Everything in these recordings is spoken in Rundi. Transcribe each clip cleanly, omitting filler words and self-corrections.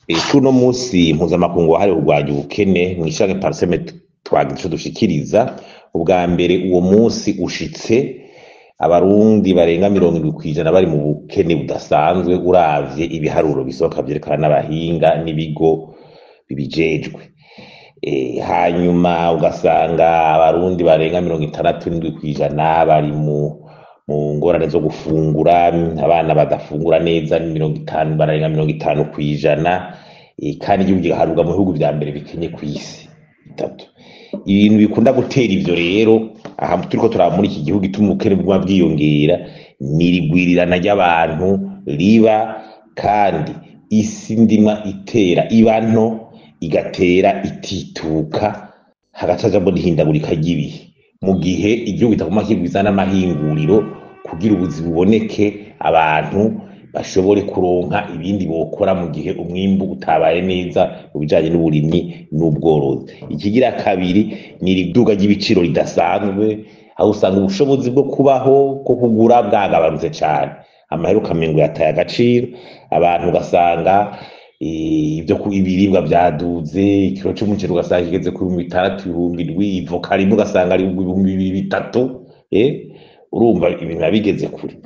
Cuno munsi mpuzamakungu wahariwe kurwanya ubukene, mw'ishirahamwe Parseme twagize ico dushikiriza. Ubwa mbere, uwo munsi ushitse Abarundi barenga 70% bari mu bukene budasanzwe, uravye ibiharuro bisohoka vyerekana n'abahinga n'ibigo bibijejwe. Hanyuma ugasanga Abarundi barenga 67% bari mu ngorane zo gufungura, abana badafungura neza ni 50, barenga 50%, kandi igihugu kigaharurwa mu bihugu vya mbere bikenye kw'isi bitatu. Ibintu bikunda gutera ivyo rero, aha turiko turaba muri iki gihugu, ituma ubukene buguma bwiyongera ni irigwirirana ry'abantu riba, kandi isi ndimwa itera iba nto, igatera itituka, hagaca hajamwo n'ihindagurika ry'ibihe, mu gihe igihugu kitaguma kigwiza n'amahinguriro kugira ubuzi buboneke, abantu bashobore kuronka ibindi bokora mu gihe umwimbu utabaye neza mu bijanye n'uburimyi n'ubworozi. Ikigira kabiri ni iriduga ry'ibiciro ridasanzwe, aho usanga ubushobozi bwo kubaho, bwo kugura, bwagabanutse cane, amahera ukamengo yataye agaciro, abantu ugasanga ivyo ibiribwa vyaduze, ikiro c'umuceri ugasanga kigeze ku 6000, 7000, ivoka rimwe ugasanga ari 2000, 3000, urumva ibintu biba bigeze kure.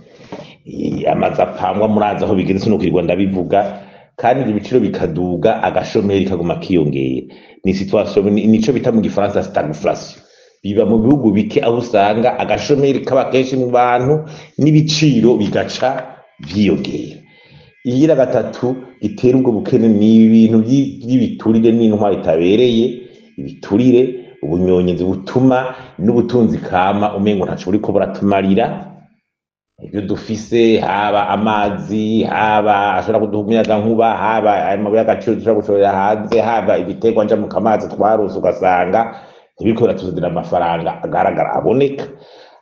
Amazu apangwa murazi aho bigeze, sinokwirirwa ndabivuga, kandi ivyo biciro bikaduga, agashomeri kaguma kiyongera. Ni situation nico bita mu gifaransa stagflation. Biba mu bihugu bike aho usanga agashomeri kaba kenshi mu bantu n'ibiciro bigaca vyiyongera. Iyigira gatatu itera ubwo bukene ni ibintu vy'ibiturire n'intwaro itabereye, ibiturire, ubunyonyezi butuma n'ubutunzi kama umengo ntaco buriko buratumarira. Ibyo dufise, haba amazi, haba ashobora kuduha umuyagankuba, haba amabuye y'agaciro dushobora gushorera hanze, haba ibiterwa njamukamazi twarose, ugasanga ntibiriko biratuzanira amafaranga agaragara aboneka.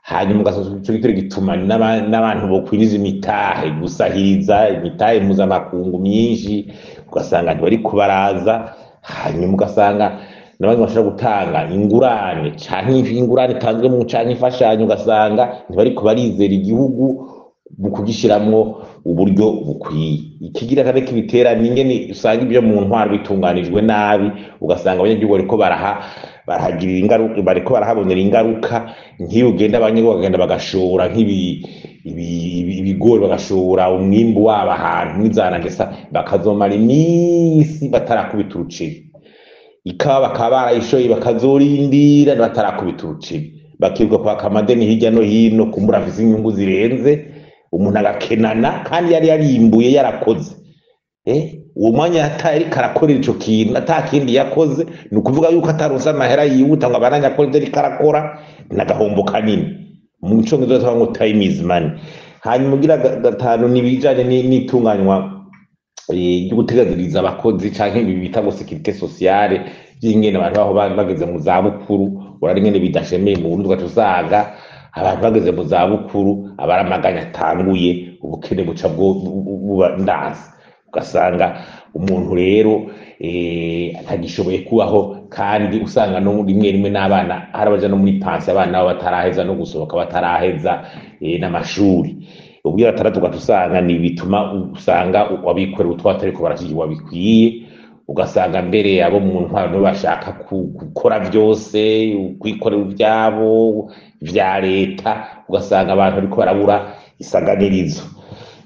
Hanyuma ugasanga ico gitero gituma n'abantu bokwiriza imitahe, gusahiriza imitahe mpuzamakungu myinshi, ugasanga ntibariko baraza. Hanyuma ugasanga n'abandi bashobora gutanga ingurane, canke ingurane itanzwe mu canke imfashanyo, ugasanga ntibariko barizera igihugu mu kugishiramwo uburyo bukwiye. Ikigira kane kibitera ni ingene usanga ivyo mu ntwaro bitunganijwe nabi, ugasanga abanyagihugu bariko barahagirira ingaruka, bariko barahabonera ingaruka. Nk'iyo ugenda, abanyagihugu bakagenda bagashora ibigori, bagashora umwimbu wabo ahantu nk'izanagesa, bakazomara imisi batarakubita uruceri, ikawa bakaba barayishoye bakazorindira batarakubita uruceri, bakiruka kwaka amadeni hirya no hino, kumbura afise inyungu zirenze, umuntu agakenana kandi yari yarimbuye, yarakoze. Uwo mwanya yataye ariko arakorera ico kintu, ata kindi yakoze, ni ukuvuga yuko ataronse amahera yihuta ngo abandanye akora ivyo ariko arakora, n'agahombo kanini. Mu congereza bavuga ngo "time is money". Hanyuma ugira gatanu ni ibijanye n'itunganywa ryo guteganyiriza abakozi, canke ibi bita ngo sécurité sociale, vy'ingene abantu baho bageze mu zabukuru, urari ingene bidashemeye mu Burundi, ugaca usanga abantu bageze mu zabukuru abaramaganya atanguye, ubukene buca buba ndanse, ugasanga umuntu rero atagishoboye kubaho, kandi usanga no rimwe rimwe n'abana hari abaja no muri pansiyo, abana babo bataraheza no gusohoka, bataraheza n'amashuri. Ubwira gatandatu, ugaca usanga ni bituma usanga abikorera utwabo batariko barashigikirwa bikwiye, ugasanga mbere abo mu ntwaro nibo bashaka gukora vyose, kwikorera ivyabo vya leta, ugasanga abantu bariko barabura isaganirizo.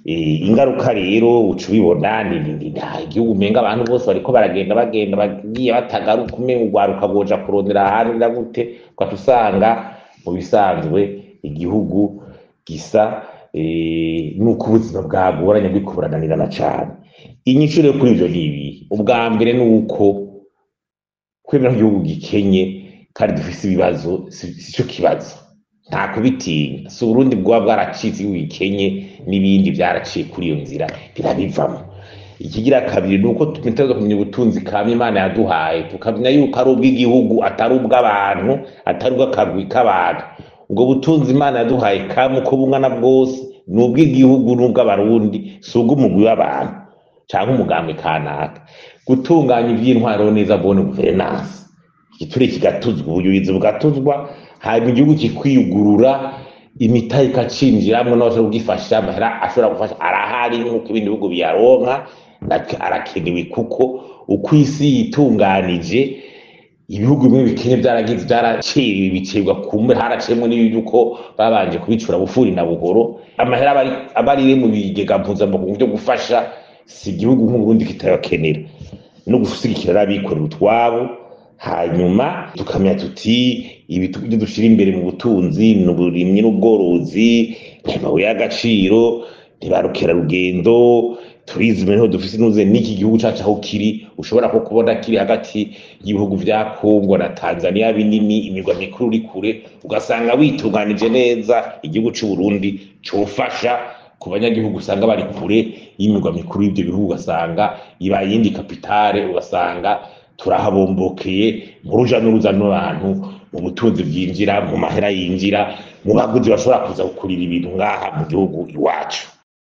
Ingaruka rero uca ubibona ni igihugu umenga abantu bose bariko baragenda, bagenda bagiye batagaruka, umenga urwaruka rwoja kurondera ahandi na gute, ugaca usanga mu bisanzwe igihugu gisa nuko ubuzima bwagoranye, buriko burananirana cane. Inyishu rero kuri ivyo ni ibihe? Ubwa mbere ni uko kwemera ko igihugu gikenye kandi dufise ibibazo sico kibazo, nta kubitinya. Si Uburundi bwoba bwaracitse igihugu gikenye, n'ibindi vyaraciye kuri iyo nzira birabivamo. Ikigira kabiri ni uko dutegerezwa kumenya ubutunzi kama Imana yaduhaye, tukamenya yuko ari ubw'igihugu, atari ubw'abantu, atari ubw'akagwi k'abantu. Ubwo butunzi Imana yaduhaye kama uko bungana bwose ni ubw'igihugu n'ubw'Abarundi, si ubw'umugwi w'abantu canke umugambwe kanaka. Gutunganya ivy'intwaro neza, bonne gouvernance, igiture kigatuzwa, ubuyobozi bugatuzwa, hanyuma igihugu kikwiyugurura, imitahe ikacinjiramwo n'abashobora kugifasha, amahera ashobora gufasha arahari nk'uko ibindi bihugu biyaronka. Natwe arakenewe, kuko uko isi yitunganije, ibihugu bimwe bikenye vyaragize, vyaracerewe, bicebwa kumbe haracemwo n'ibi yuko babanje kubicura bufuri na buhoro. Amahera aba ari mu bigega mpuzamakungu vyo gufasha, si igihugu nk'Uburundi kitayakenera, no gushigikira n'abikorera utwabo. Hanyuma tukamenya tuti ibyo dushira imbere mu butunzi ni uburimyi n'ubworozi, amabuye y'agaciro, ntibarukerarugendo, tourisme, niho dufise inuze n'iki gihugu cacu aho kiri, ushobora ko kubona kiri hagati y'ibihugu vya Kongo na Tanzania binini, imirwa mikuru iri kure, ugasanga witunganije neza, igihugu c'Uburundi cofasha ku banyagihugu usanga bari kure y'imirwa mikuru y'ivyo bihugu, ugasanga ibaye iyindi kapitale, ugasanga turahabombokeye mu ruja n'uruza n'abantu, mu butunzi bwinjira, mu mahera yinjira, mu baguzi bashobora kuza gukurira ibintu ngaha mu gihugu iwacu.